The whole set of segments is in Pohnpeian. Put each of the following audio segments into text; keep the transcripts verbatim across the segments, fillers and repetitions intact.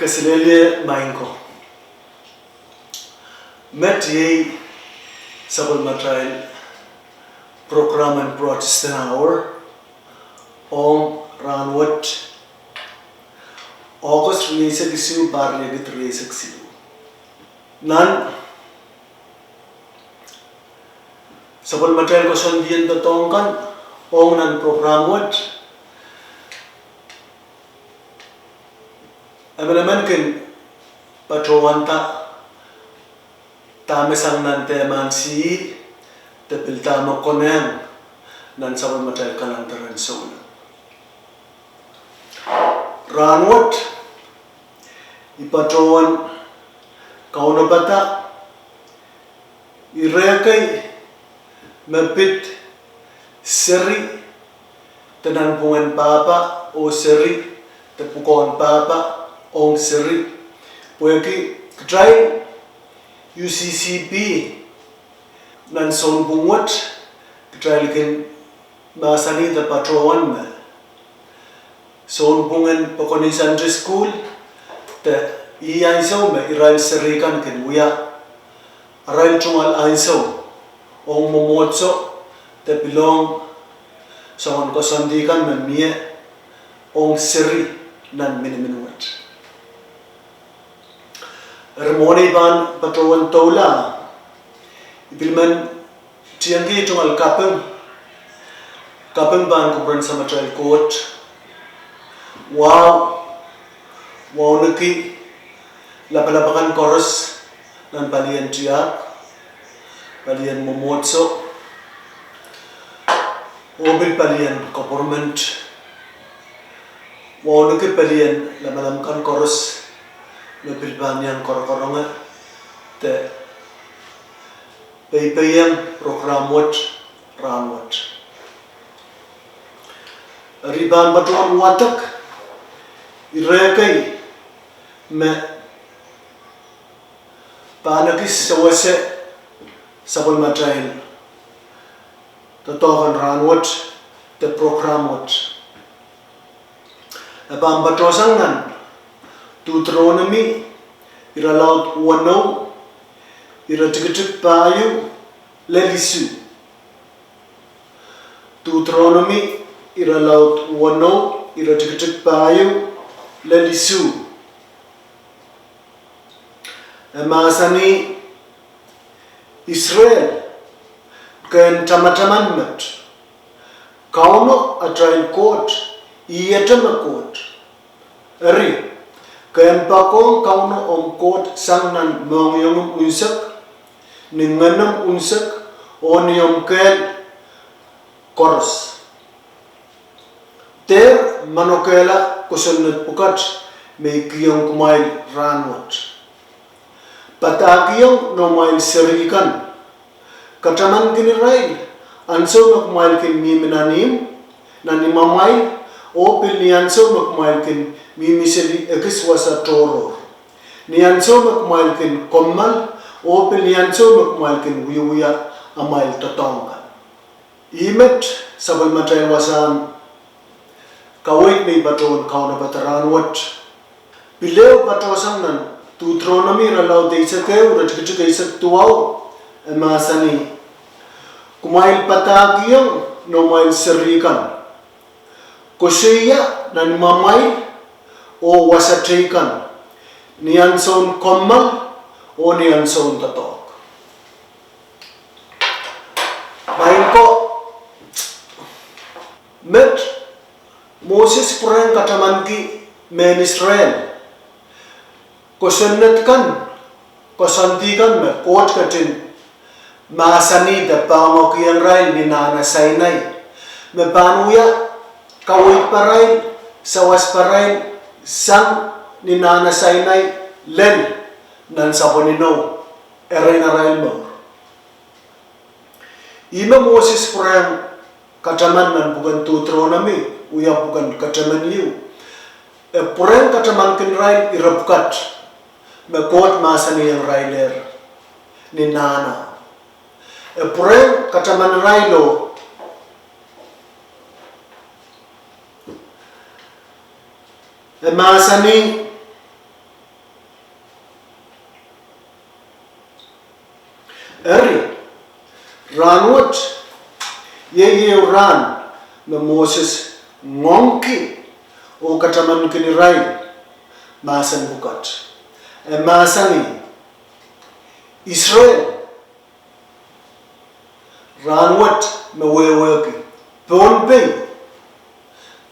Kaselehlie maing ko. Met iei sapwellimatail program en Protestant Hour ong rahnwet, August rieisek isuh, pahr riekid rieisek siluh. Nan sapwellimatail koasoandi en doadoahk kan ong nan program wet, emenemen kin patohwanda dahme sang nan dehman sih, de pil dahme konehng nan sapwellimatail kalender en souleng. Rahnwet, I patohwan kaunopada ire kei me pid seri de nanpwungen pahpa oh seri de pwukoahn pahpa ong seri, pwehki kitail U C C B nan sounpwong wet, kitail kin mahsanih de patohwan me sounpwong en pokon Sunday School, de ih ansou me irail seri kan kin wia arail tungoal ansou ong mwomwohdiso, de pil ong soangen koasoandi kan me mie ong seri nan minimin wet. Eri mwohn ei pahn patohwan doula, I pil men tiengki tungoal kaping, kaping pahn kupwuren Samatail Koht, wahu, wauneki lapalap akan koaros nan palien tiahk, palien mwomwohdiso, oh pil palien koperment, wauneki pelien lamalam kan koaros me pil pahn iang korokoronge de peipeiong program wet rahnwet. Eri I pahn patohwan wadek ire kei me pahn ekis sewese sapwellimatail doadoahk en rahnwet de program wet. E pahn patohsang nan Deuteronomi irelaud weneu, iretikitik pahieu lel isuh. Deuteronomi irelaud weneu, iretikitik pahieu lel isuh. E mahsanih, Israel, ke en tamataman met, Kauno atail Koht, ihte me Koht. Eri, ke en poakohng Kauno omw Koht sang nan mohngiongehm unsek, ni ngenem unsek, oh ni omw kehl koaros. Dehr manokehla kosonned pwukat me I kihong kumwail rahnwet. Padahkihong noumwail seri kan, katamankin irail ansou me kumwail kin mihmi nan ihmw, nan imwamwail, oh pil ni ansou me kumwail kin mihmi seli ekis wasa tohrohr, ni ansou me kumwail kin kommoal, oh pil ni ansou me kumwail kin wiewia amwail doadoahk kan. Ih met sapwellimatail wasahn kaweid me I patohwan kaunopada rahnwet. Pil ehu patohsang nan Deuteronomi irelaud eisek ehu, iretikitik eisek duwau, e mahsanih, kumwail padahkihong noumwail seri kan, koasoia nan imwamwail oh wasa teikan, ni ansoun kommoal oh ni ansoun doadoahk. Maing ko, met Moses pwurehng katamanki mehn Israel kosonned kan, koasoandi kan me Koht ketin mahsanih de poahngoakihong irail ni Nahna Sainai, me pahn wia kaweid pahrail, sawas pahrail sang ni Nahna Sainai lel nan sapwen inou, erein arail mour. Ihme Moses pwurehng kataman nan pwuken Deuteronomi, wia pwuken ketemen ieu, e pwurehng katamankin irail ire pwukat me Koht mahsanihong irailehr ni Nahna. E pwurehng kataman irail oh e mahsanih, Rahnwet, iei ehu rahn me Moses ngoangki oh katamankin irail mahsen pwukat. E mahsanih, Israel, rahnwet me wehwehki Pohnpei,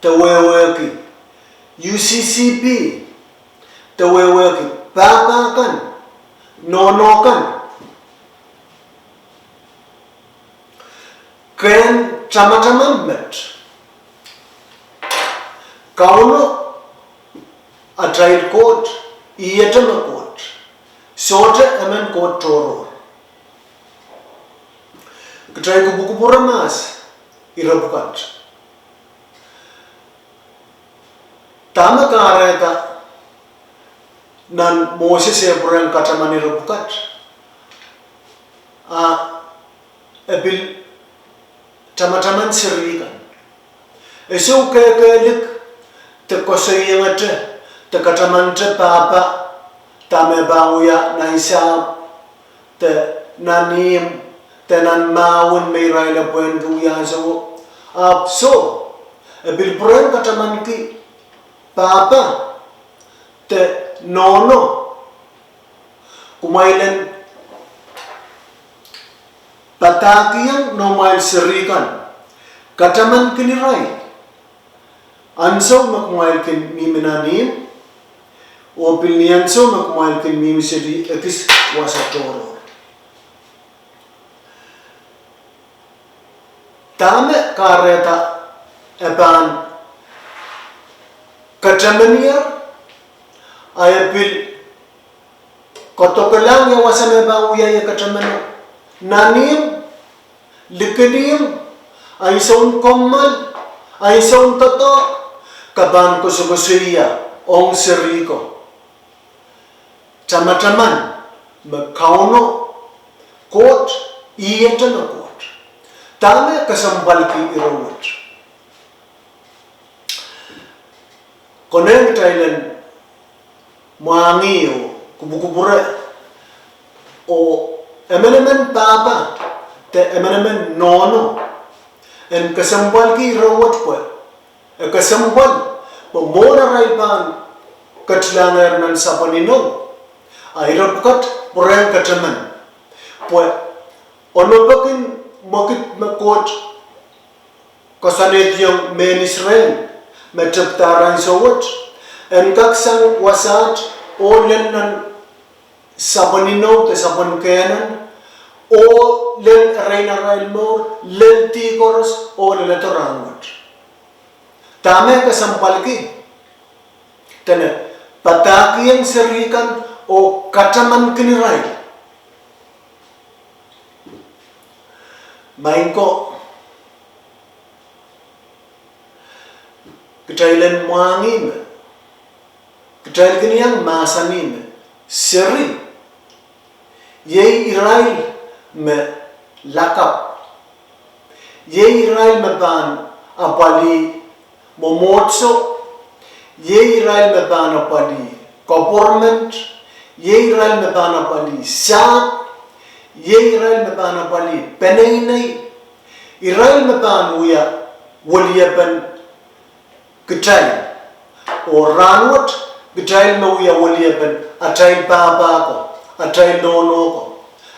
de wehwehki U C C P, de wehwehki pahpa kan, nohno kan, kehn tamataman met, Kauno atail Koht, ihte me Koht, sohte emen koht tohrohr. Kitail kupwukupwure mahs ire pwukat. Dahme kahrehda nan Moses eh pwurehng kataman ire pwukat? A e pil tamataman seri kan. E sou kehkehlik de koasoiengete de katamante pahpa dahme pahn wia nan sahpw de nan ihmw de nan mahwen me irail pwehn wia ansou. Ahpw soh, e pil pwurehng katamanki pahpa de nohno. Kumwail en padahkihong noumwail seri kan, katamankin irail ansou me kumwail kin mihmi nan ihmw, oh pil ni ansou me kumwail kin mihmi seli ekis wasa tohrohr. Dahme kahrehda e pahn katamanier, a e pil kodokelahng ia wasa me pahn wia ie katamano? Nan ihmw, likin ihmw, ansoun kommoal, ansoun doadoahk, ke pahn kosokosoia ong seri ko tamataman me Kauno Koht, ihte me Koht. Dahme kesempwalki ire wet? Konehng kitail en mwahngih oh kupwukupwure oh emenemen pahpa de emenemen nohno en kesempwalki ire wet pwe e kesempwal pwe mwohn arail pahn ketilahng nan sapwen inou, a ire pwukat pwurehng kataman pwe onopek en mwekid me Koht koasoanehdiong mehn Israel me tepdahr ansou wet, en kak sang wasaht oh lel nan sapwen inou de sapwen Kenan, oh lel erein arail mour, lel dih koaros oh lel edo rahnwet. Dahme kesempwalki? Dene padahkihong seri kan oh katamankin irail. Maing ko, kitail en mwahngih me kitail kin iang mahsanih me seri iei irail me lakapw, iei irail me pahn apwalih mwomwohdiso, iei irail me pahn apwalih government, iei irail me pahn apwalih sahpw, iei irail me pahn apwalih peneinei, irail me pahn wia weliepen kitail. Oh rahnwet kitail me wia weliepen atail pahpa ko, atail nohno ko.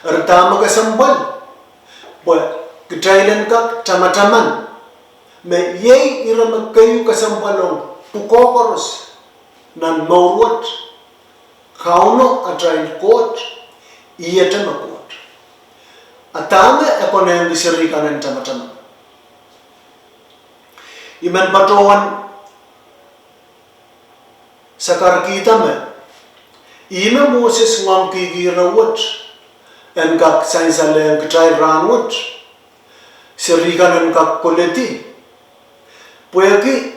Eri dahme kesempwal? Pwe kitail en kak tamataman me iei ire me keieu kesempwal ong pwukoa koaros nan mour wet, Kauno atail Koht, ihte me Koht. A dahme e konehngki seri kan en tamataman? I men patohwan sakarkihda me ihme Moses ngoangkihki ire wet en kak sansalehng kitail rahnwet, seri kan en kak koledi. Pwehki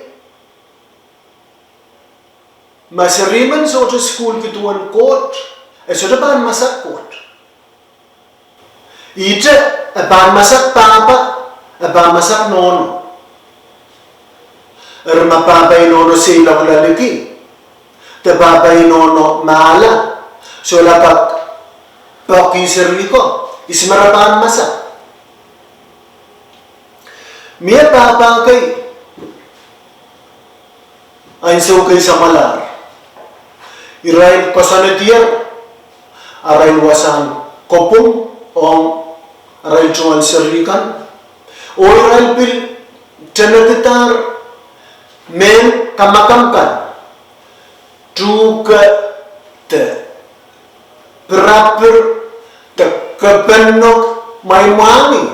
ma seri men sohte sukuhlki duwen Koht, e sohte pahn masak Koht. Ihte, e pahn masak pahpa, e pahn masak nohno. Eri ma pahpa oh nohno seiloak loaliki, de pahpa oh nohno mahla, solahr kak poaki seri ko, ihs me re pahn masak? Mie pahpa kei, ansou kei samwalahr, irail koasoanedier arail wasahn kopwung ong arail tungoal seri kan, oh irail pil tenekidahr mehn kamakam kan, tuhke de pirapir de kepenok, mwaimwangih.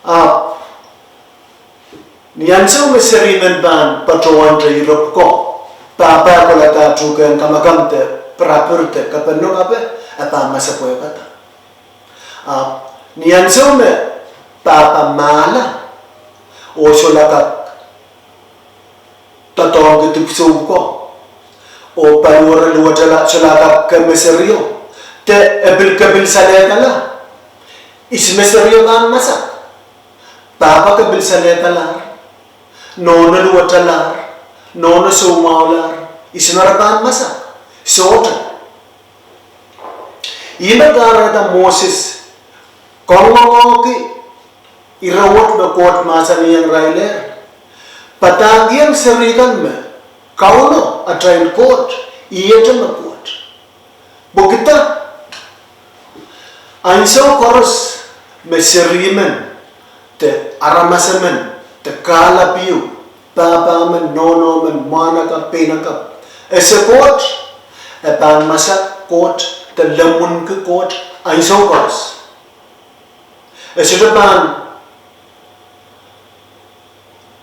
Ahpw ni ansou me seri men pahn patohwante ire pwukoa, pahpa kolada tuhkehn kamakam de pirapir de kepenok ape, e pahn masepwehkada. Ahpw ni ansou me pahpa mahla oh solahr kak doadoahngki dipwisou pwukoa oh paliwere luwetala, solahr kak keme serio, de e pil kepil salehkala, ihs me serio pahn masak? Pahpa kepil salehkalahr, nohno luwetalahr, nohno soumwahulahr, ihs me re pahn masak? Sohte. Ihme kahrehda Moses kangoangehki ire wet me Koht mahsanihong irailehr, padahkihong seri kan me Kauno atail Koht, ihte me Koht. Pwehki dah? Ansou koaros me seri men, de aramas emen, de kahlap ehu, pahpa men, nohno men, mwahnakapw, peinakapw, ese Koht, e pahn masak Koht de lemmwinki Koht ansou koaros. E sohte pahn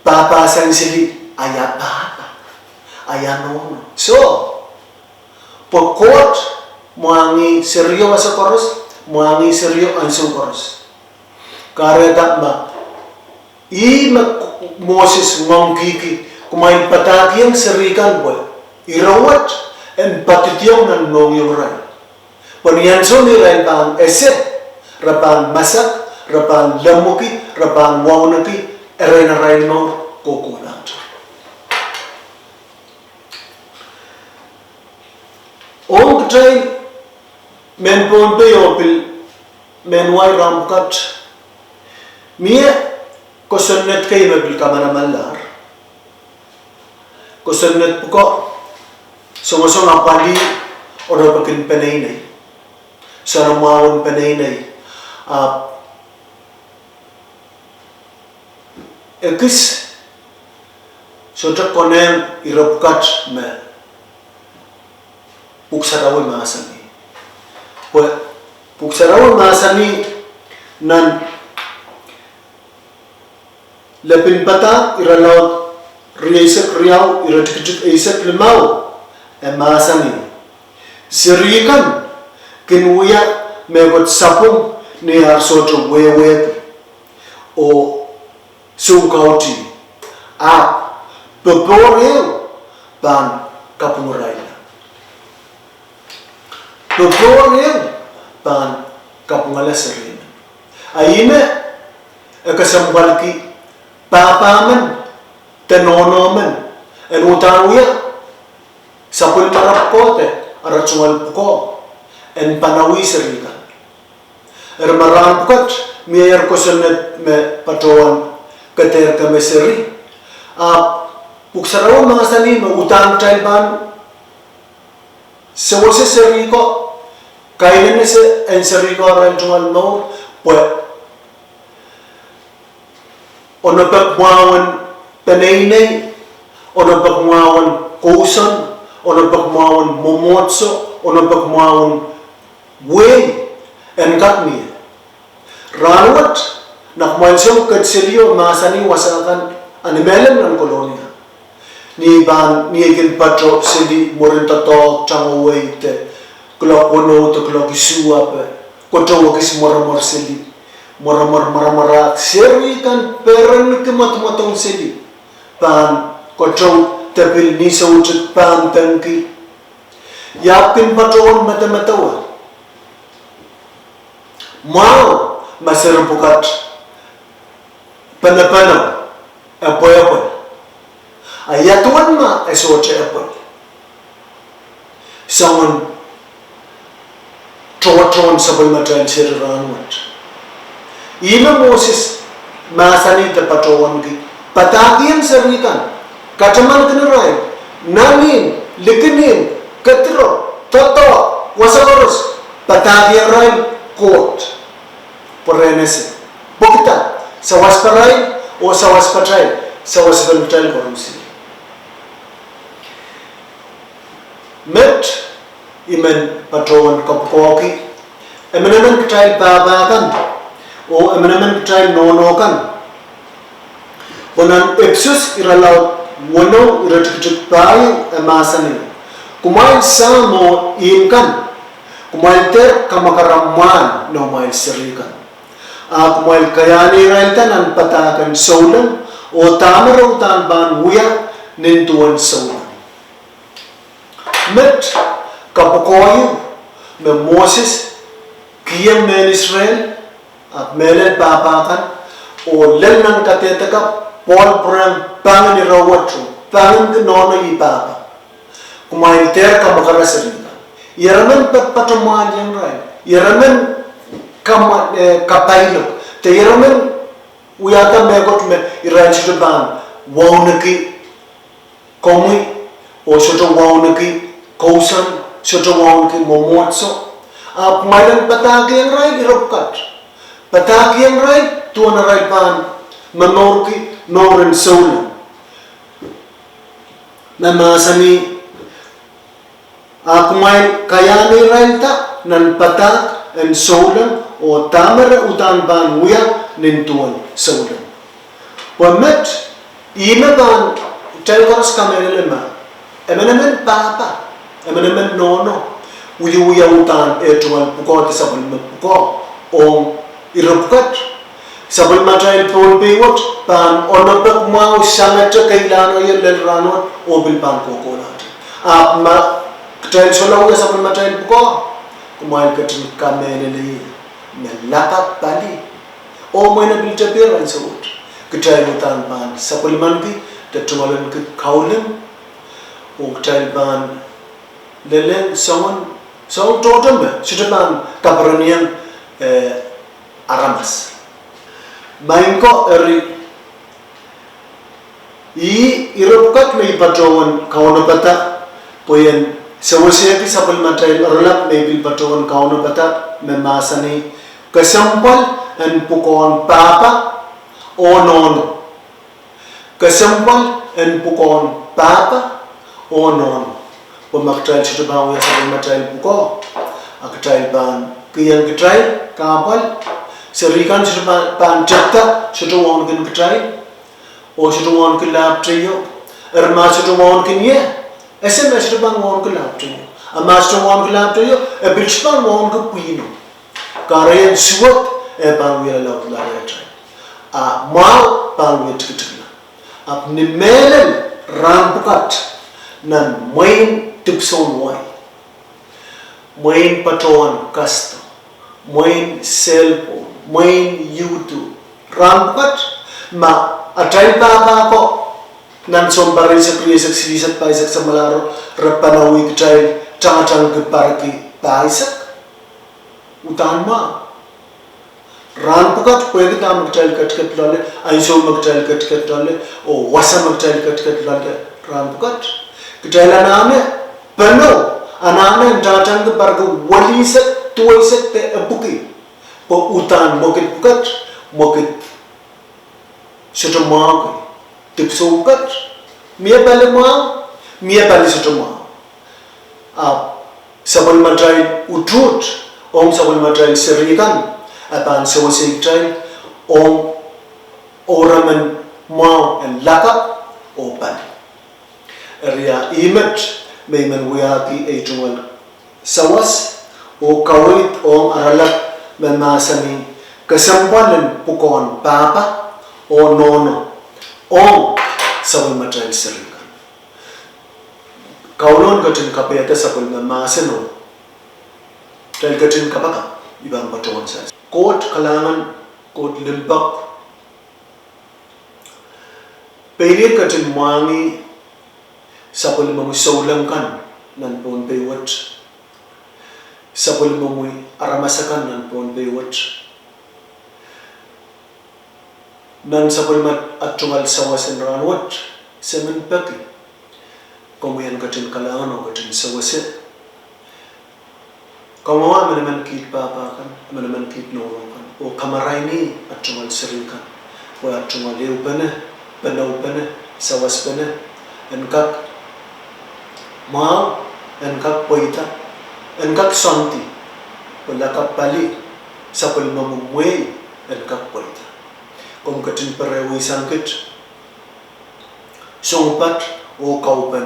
pahpa sang seli, a ia pahpa, a ia nohno, soh. Pwe Koht mwahngih serio wasa koaros, mwahngih serio ansou koaros. Kahrehda ma ih me Moses ngoangkihki, kumwail padahkihong seri kan pwe ire wet en poadidiong nan mohngiong irail. Pwe ni ansou me irail pahn ese, re pahn masak, re pahn lemmwiki, re pahn wauneki erein arail mour kohkohlahte. Ong kitail mehn Pohnpei oh pil mehn wai rahn pwukat, mie kosonned kei me pil kamanamanlahr. Kosonned pwukoa, songosong apwalih onopekin peneinei, soanamwahun peneinei, ahpw ekis sohte konehng ire pwukat me Pwuhk Sarawi mahsanih. Pwe Pwuhk Sarawi mahsanih nan Lepin Padahk irelaud rieisek riau, iretikitik eisek limau, e mahsanih, seri kan kin wia mehkot sapwung ni ar sohte wehwehki oh soukautih, ahpw popohl ehu pahn kapwungirailla. Popohl ehu pahn kapwungala seri men. A ihme e kesempwalki pahpa men de nohno men en uhdahn wia sapwellimara pwukoa de ara tungoal pwukoa en panawih seri kan. Eri me rahn pwukat mieier kosonned me patohwan kadair keme seri, ahpw Pwuhk Sarawi mahsanih me uhdahn kitail pahn sewese seri ko, kainene en seri ko arail tungoal mour, pwe onopek mwahu en peneinei, onopek mwahu en kousoan, onopek mwahu en mwomwohdiso, onopek mwahu en wehi en kak mie. Rahnwet, nan kumwail song ketseli oh mahsanih wasa kan, a ni mehlel nan Kolonia, ni pahn, ni ei kin patoh seli mwurin doadoahk, tangawei de kuloak weneu de kuloak isuh, ahpw kotou ekis mweremwer seli, mweremwer, mweremwer, ahpw seri kan perenki mwadmwadong seli, pahn kotou de pil ni soutik pahn pengki. Iahpw kin patohwan medemedewe mwahu ma seri pwukat penepene, epwehpwel. A ia duwen ma e sohte epwel? Soangen tohtohn sapwellimatail seri rahnwet. Ihme Moses mahsanih de patohwanki, padahkihong seri kan, katamankin irail, nanin, likinin, kediro, doadoahk, wasa koaros, padahkihong irail Koht. Pwe re en ese. Pwehki dah? Sawas pahrail, oh sawas pahtail, sawas en kitail koaros. Met, I men patohwan kapwukoahki emenemen kitail pahpa kan, oh emenemen kitail nohno kan. Pwe nan Episos irelaud weneu iretikitik pahieu e mahsanih, kumwail sahm oh ihmw kan, kumwail dehr kamwakala mwahl noumwail seri kan. A kumwail kaiahne irail nan padahk en souleng, oh dahme re uhdahn pahn wia nin duwen souleng. Met, kapwukoa ieu me Moses kihong mehn Israel, ahpw mehlel pahpa kan, oh lel nan kadehdehki Pohl pwurehng pangin ire wet, pangin kin nohno ih pahpa. Kumwail dehr kamwakala seri kan. Ieremen patohwan mwahl ong irail. Ieremen kamwa-, eh, kapailok. De ieremen wiahda mehkot me irail sohte pahn wauneki komwi, oh sohte wauneki kousoan, sohte wauneki mwomwohdiso. Ahpw kumwail en padahkihong irail ire pwukat. Padahkihong irail duwen arail pahn momourki mouren souleng. Me mahsanih, a kumwail kaiahne irail nan padahk en souleng, oh dahme re uhdahn pahn wia nin duwen souleng. Pwe met, ihme pahn, kitail koaros kamehlele me emenemen pahpa, emenemen nohno, wiewia uhdahn eh tungoal pwukoa de sapwellime pwukoa ong ire pwukat. Sapwellimatail Pohnpei wet pahn onopek mwahu sangete keilahn ire lel rahnwet oh pil pahn kohkohlahte. Ahpw ma kitail solahr wia sapwellimatail pwukoa, kumwail ketin kamehlele me lakapw pali. Oh mwein e pil tepier ansou wet. Kitail uhdahn pahn sapwellimanki de tungoalenki kaulin, oh kitail pahn lelehng soangen, soangen tohto me sohte pahn kapereniong, eh, aramas. Maing ko, eri, ih ire pwukat me I patohwan kaunopada, pwe I en sewesehki sapwellimatail oaralap me I pil patohwan kaunopada me mahsanih, kesempwal en pwukoahn pahpa oh nohno. Kesempwal en pwukoahn pahpa oh nohno. Pwe ma kitail sohte pahn wia sapwellimatail pwukoa, a kitail pahn kihong kitail kahpwal. Seri kan sohte pahn, pahn tepda, sohte wauneki kitail, oh sohte wauneki lahpw teio. Eri ma sohte wauneki ie, ese me sohte pahn wauneki lahpw teio. A ma sohte wauneki lahpw teio, e pil sohte pahn wauneki pwihno. Kahrehiong suwed e pahn wia laudla rehtail. A mwahu pahn wia tikitikla. Ahpw ni mehlel rahn pwukat nan mwein dipwisoun wai, mwein patohwan kasdo, mwein cellphone, mwein YouTube, rahn pwukat ma atail pahpa ko nan sounpar eisek, rieisek, silihsek, pahisek samwalahro re pahn wia kitail tangatangki parki pahisek. Uhdahn mwahu. Rahn pwukat pwehki dahme kitail ketiket loale, ansou me kitail ketiket loale, oh wasa me kitail ketiket loale rahn pwukat. Kitail anahne pahn, anahne tangatangki parki welihsek, duweisek de epwiki. Pwe uhdahn mwekid pwukat, mwekid sohte mwahu, dipwisou pwukat, mie pali mwahu, mie pali sohte mwahu. Ahpw sapwellimatail utuht ong sapwellimatail seri kan, e pahn sewesei kitail ong oremen mwahu en lakapw oh pali. Eri ih met me I men wiahki ei tungoal sawas oh kaweid ong oaralap me mahsanih, kesempwal en pwukoahn pahpa oh nohno ong sapwellimatail seri kan. Kauno ketin kapaiada sapwellime mahsen oh kitail ketin kapakap. I pahn patohwan sawas. Koht kalahngan, Koht limpoak, pein Ihr ketin mwahngih sapwellimomwi souleng kan nan Pohnpei wet, sapwellimomwi aramas akan nan Pohnpei wet. Nan sapwellime at tungoal sawas en rahnwet, se men peki komwi en ketin kalahngan oh ketin sewese. Kamwahu emenemen kiht pahpa kan, emenemen kiht nohno kan, oh kamaraini at tungoal seri kan, pwe at tungoal ehupene, peneupene, sawaspene, en kak mwahu, en kak pweida, en kak soandi, pwe lakapw pali sapwellimomwi mwehi en kak pweida. Komw ketin perehsang kit soang pat oh kaupen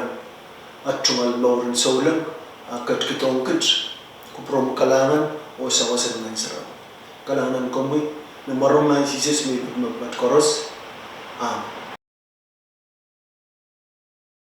at tungoal mouren souleng, a ketikihdohng kit kupwuromwi kalahngan oh sawas en Ngehn Sarawi. Kalahngan en komwi, ni mwaren Maing Sises me ipwidi mepwukat koaros, amen.